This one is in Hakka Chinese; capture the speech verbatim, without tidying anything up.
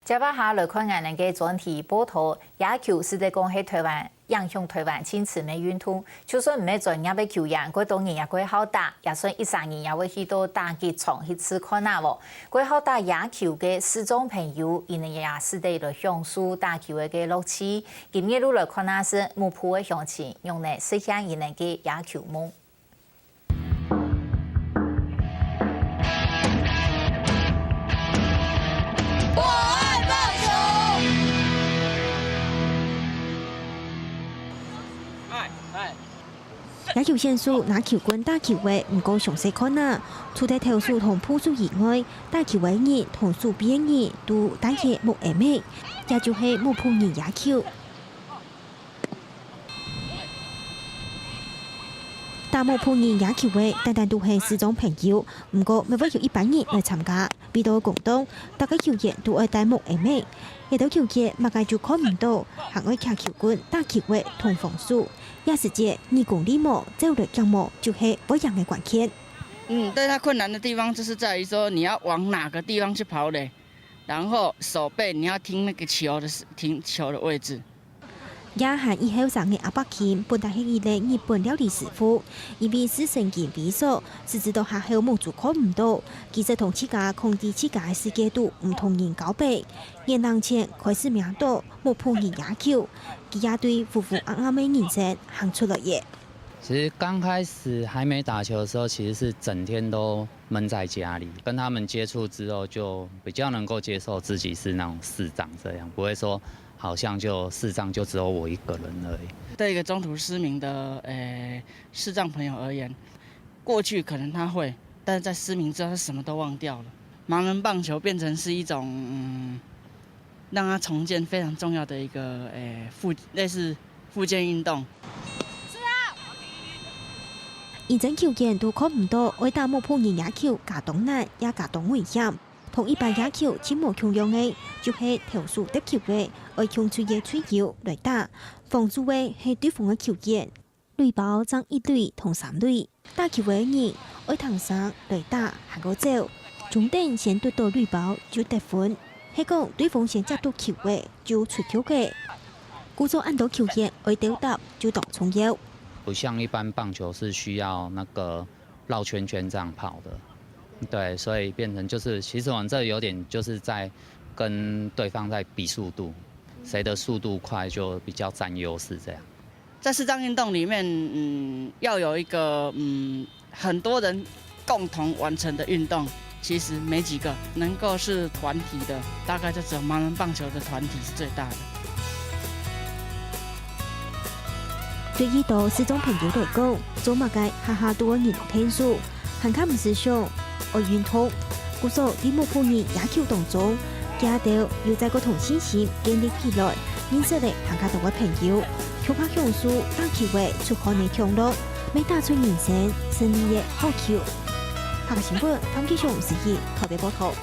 接下來看𠊎等个專題報導，野球實在講係臺灣影響臺灣盡深个運動。就算毋係專業个球員，蓋多人也蓋好打，也算一儕人也會去到打擊場去試看啊無。蓋好打野球个視障朋友，佢等也使得來享受打球个个樂趣。今日就來看下係木埔个鄉親，仰般實現佢等个野球夢。 野球選手拿球棍打球仔，毋過詳細看啊，除忒投手同捕手以外，打球个人同守備个人都戴忒目𫣆仔，也就係目眵人野球。 打目眵人野球个單單都係視障朋友，毋過乜會有一般人來參加。為到公道，逐個球員都愛戴目𫣆仔，有兜球員麼个就看毋到，還愛擎球棍打球仔同防守。這時節，二公里無，走來行無，就係會贏个關鍵。嗯，最大困難的地方就是在於說，你要往哪個地方去跑壘，然後手背你要聽那個球的時，聽球的位置。 也還以後生个阿伯琴本來係一個日本料理師傅，因為視神經萎縮，實在到下後目珠看毋到，其實同自家囥在自家个世界肚毋同人交陪。二零年前開始摸著目眵人野球，佢也對烏烏暗暗个人生行出來了。其實剛開始還沒打球的時候，其實是整天都悶在家裡，跟他們接觸之後，就比較能夠接受自己是那種視障這樣，不會說好像就視障就只有我一個人而已。對一個中途失明的，呃，視障朋友而言，過去可能他會，但是在失明之後，他什麼都忘掉了。盲人棒球變成是一種，嗯，讓他重建非常重要的一個，呃，復，類似復健運動。 認真球員都看毋到，愛打目眵人野球加當難，也加當危險。同一般野球盡無共樣个，就係投手擲球仔，愛共隊个隊友來打，防守个係對方个球員。壘包正一壘同三壘，打球个人愛挺身來打，還過走。中等先得到壘包就得分，係講對方先接到球仔， 就出局个。故所恁多球員愛鬥搭就當重要。不像一般棒球是需要那個繞圈圈這樣跑的，對，所以變成就是，其實我們這有點就是在跟對方在比速度，誰的速度快就比較佔優勢這樣。 在視障運動裡面，嗯，要有一個，嗯，很多人共同完成的運動，其實沒幾個。能夠是團體的，大概就只有盲人棒球的團體是最大的。對於到視障朋友來講，做麼个下下都愛人𢯭手，還較毋使想愛運動。故所在目眵人野球當中，佢兜又再過同信心建立起來，認識了還較多个朋友，共下享受打球仔出汗个享樂，乜打出人生勝利个好球。客家新聞，潘吉雄、施怡，台北報導。